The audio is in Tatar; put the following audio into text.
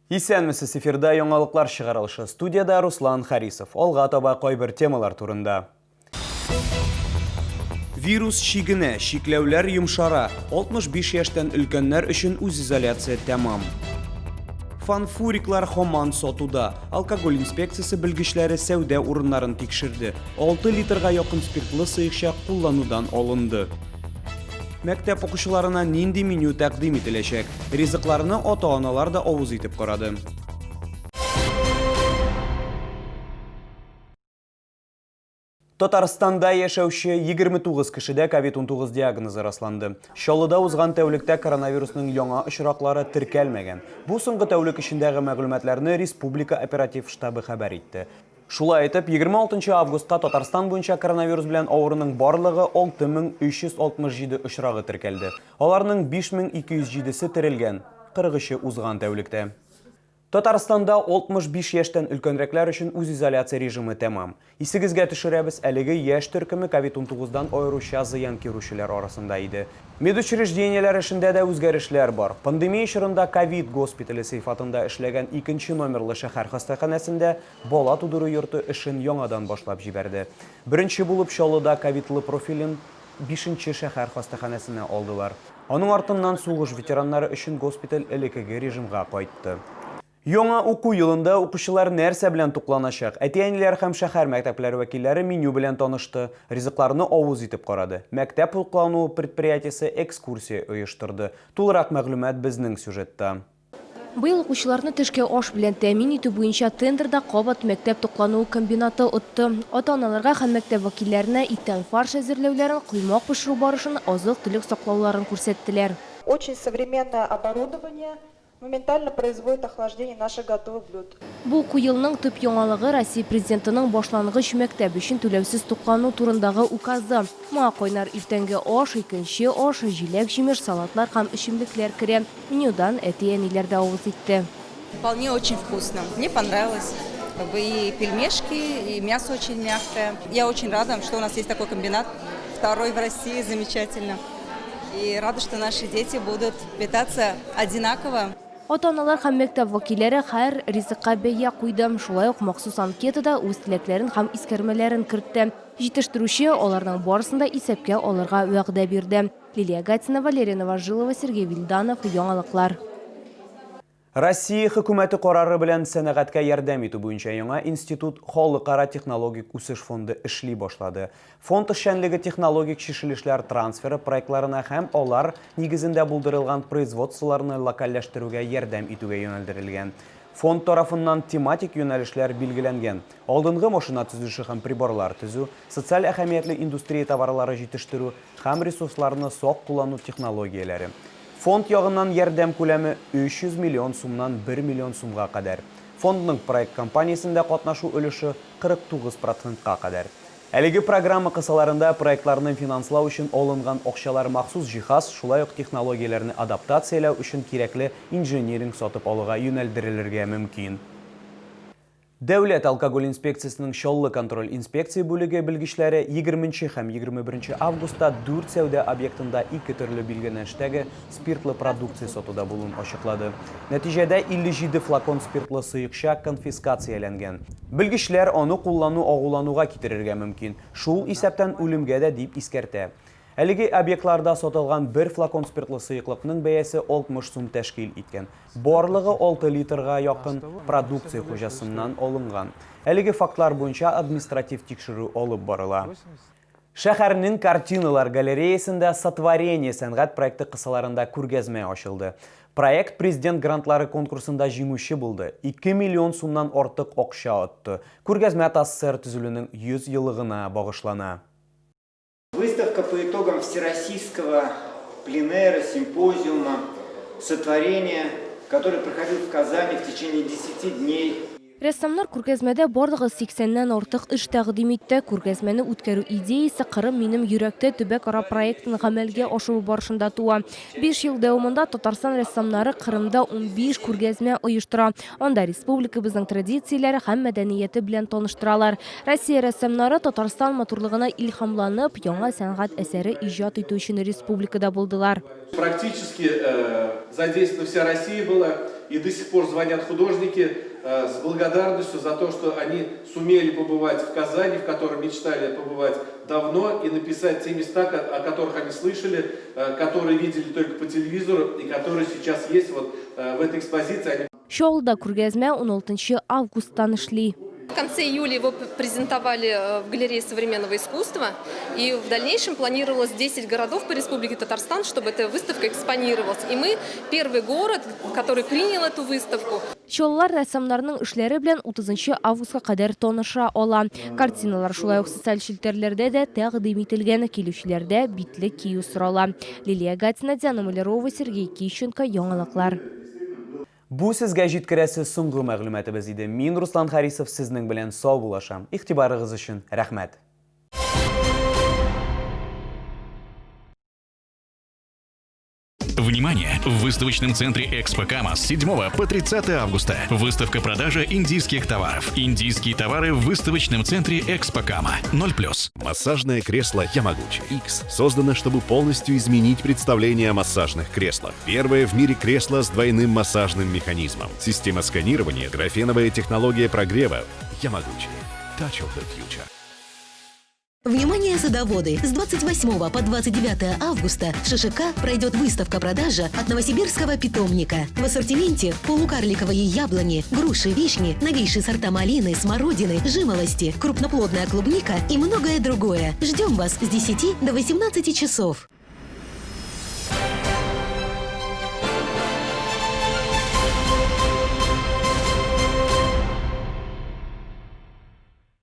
Исәнмесез, эфирда яңалыклар чыгарылышы. Студиядә Руслан Харисов. Алга таба кайбер темалар турында. Вирус чигенә, чикләүләр йомшара. 65 яшьтән өлкәннәр өчен үзизоляция тәмам. Фанфуриклар һаман сатуда. Алкоголь инспекциясе белгечләре сәүдә урыннарын тикшерде. 6 литрга якын спиртлы сыекча кулланудан алынды. Мәктәп укучыларына нинди меню тәкъдим ителәчәк? Ризыкларны ата-аналар да авыз итеп карады. Татарстанда яшәүче 29 кешедә COVID-19 диагнозы расланды. Чаллыда узган тәүлектә коронавирусның яңа очраклары теркәлмәгән. Бу соңгы тәүлек эчендәге мәгълүматларны республика оператив штабы хәбәр итте. Шулай итеп, 26 августка Татарстан буенча коронавирус белән авыруның барлыгы 6367 очрагы теркәлде. Аларның 5207-се терелгән, 43-е узган тәүлектә. Татарстанда 65 яшьтән өлкәнрәкләр өчен үзизоляция режимы тәмам. Исегезгә төшерәбез, әлеге яшь төркеме ковид-19 дан аеруча зыян кирүчеләр арасында иде. Медучреждениеләр эшендә дә үзгәрешләр бар. Пандемия чорында ковид госпитале сыйфатында эшләгән икенче номерлы шәһәр хастаханәсендә Бала тудыру йорты эшен яңадан башлап җибәрде. Беренче булып Чаллыда ковидлы профилен бишенче шәһәр хастаханәсенә алдылар. Аның артыннан сугыш ветераннары өчен госпиталь элеккеге режимга кайтты. Яңа уку елында укучылар нәрсә белән тукланачак? Әти-әниләр һәм шәһәр мәктәпләре вәкилләре меню белән танышты, ризыкларны авыз итеп карады. Мәктәп туклануы предприятиесе экскурсия оештырды. Тулырак мәгълүмат безнең сюжетта. Быел укучыларны төшке аш белән тәэмин итү буенча тендерда кабат мәктәп туклануы комбинаты отты. Ата-аналарга һәм мәктәп вәкилләренә иттән фарш әзерләүләрен, коймак пешерү барышын, азык-төлек саклауларын күрсәттеләр. Очень современное оборудование моментально производит охлаждение наших готовых блюд. Бу уку елының төп яңалыгы, Россия Президентының башлангыч мәктәп өчен түләүсез туклану турындагы указы. Моңа кайнар иртәнге аш, икенче аш, җиләк-җимеш, салатлар һәм эчемлекләр керә. Менюдан әти-әниләр дә авыз итте. Вполне очень вкусно. Мне понравилось. Как бы и пельмешки, и мясо очень мягкое. Я очень рада, что у нас есть такой комбинат. Второй в России, замечательно. И рада, что наши дети будут питаться одинаково. Ата-аналар һәм мәктәп вәкилләре һәр ризыкка бәя куйды. Шулай ук махсус анкетада үз теләкләрен һәм искәрмәләрен кертте. Җитештерүче аларның барысын да исәпкә алырга вәгъдә бирде. Лилия Гатина, Валерия Новожилова, Сергей Вильданов, Яңалыклар. Россия Хөкүмәте карары белән сәнәгатькә ярдәм итү буенча яңа институт Халыкара технологик үсеш фонды эшли башлады. Фонд эшчәнлеге технологик чишелешләр трансферы проектларына һәм алар нигезендә булдырылган производстволарны локальләштерүгә ярдәм итүгә юнәлдерелгән. Фонд тарафыннан тематик юнәлешләр билгеләнгән, алдынгы машина төзелеше һәм приборлар төзү, социаль әһәмиятле индустрия товарлары җитештерү һәм ресурсларны сак куллану технологияләре. Фонд ягыннан ярдәм күләме 300 миллион сумнан бер миллион сумга кадәр. Фондның проект кампаниясендә катнашу өлеше 49 процентка кадәр. Әлеге программа кысаларында проектларны финанслау өчен алынган акчалар махсус җиһаз, шулай ук технологияләрне адаптацияләү өчен кирәкле инжиниринг сатып алуга юнәлдерелергә мөмкин. Дәүләт алкоголь инспекциясенең Чаллы контроль инспекция бүлеге белгечләре егерменче һәм 21 августта дүрт сәүдә объектында ике төрле билгеләнештәге спиртлы продукция сатуда булуын ачыклады. Нәтиҗәдә 57 флакон спиртлы сыекча конфискацияләнгән. Белгечләр аны куллану агулануга китерергә мөмкин, шул исәптән үлемгә дә, дип искәртә. Әлеге объектларда сатылган бер флакон спиртлы сыеклыкның бәясе 60 сум тәшкил иткән. Барлыгы 6 литрга якын продукция хуҗасыннан алынган. Әлеге фактлар буенча административ тикшерү алып барыла. Шәһәрнең картиналар галереясендә Сотворение сәнгать проекты кысаларында күргәзмә ачылды. Проект Президент грантлары конкурсында җиңүче булды, 2 миллион сумнан артык акча отты. Күргәзмә ТАССР төзелүнең 100 еллыгына багышлана. Выставка по итогам Всероссийского пленэра, симпозиума Сотворение, который проходил в Казани в течение 10 дней. Рәссамнар күргәзмәдә барлыгы 80 нән артык эш тәкъдим итте. Күргәзмәне үткәрү идеясе Кырым минем йөрәктә төбәкара проектын гамәлгә ашыру барышында туа. Биш ел дәвамында Татарстан рәссамнары Кырымда 15 күргәзмә оештыра. Анда республикабызның традицияләре һәм мәдәнияте белән таныштыралар. Россия рәссамнары Татарстан матурлыгына илһамланып, яңа сәнгать әсәре иҗат итү өчен республикада булдылар. Практически задействована вся Россия была. И до сих пор звонят художники с благодарностью за то, что они сумели побывать в Казани, в котором мечтали побывать давно, и написать те места, о которых они слышали, которые видели только по телевизору и которые сейчас есть вот в этой экспозиции. Они Чаллыда күргәзмә 16 августтан эшли. В конце июля его презентовали в галерее современного искусства. И в дальнейшем планировалось 10 городов по Республике Татарстан, чтобы эта выставка экспонировалась. И мы первый город, который принял эту выставку. Чаллылар рәссамнарның эшләре белән 30 августка кадәр таныша ала. Картиналар шулай ук социаль челтәрләрдә дә тәкъдим ителгән. Килүчеләрдә битлек кию сорала. Лилия Гатина, Диана Малярова, Сергей Кищенко. Яңалыклар. Бу сезгә җиткерәсе соңгы мәгълүматыбыз иде. Мин Руслан Харисов сезнең белән саубуллашам. Игътибарыгыз өчен рәхмәт. Внимание! В выставочном центре Экспо Кама с 7 по 30 августа. Выставка-продажа индийских товаров. Индийские товары в выставочном центре Экспо Кама. 0+. Массажное кресло Ямагучи X создано, чтобы полностью изменить представление о массажных креслах. Первое в мире кресло с двойным массажным механизмом. Система сканирования, графеновая технология прогрева. Ямагучи. Touch of the future. Внимание, садоводы! С 28 по 29 августа в ШШК пройдет выставка-продажа от новосибирского питомника. В ассортименте полукарликовые яблони, груши, вишни, новейшие сорта малины, смородины, жимолости, крупноплодная клубника и многое другое. Ждем вас с 10 до 18 часов.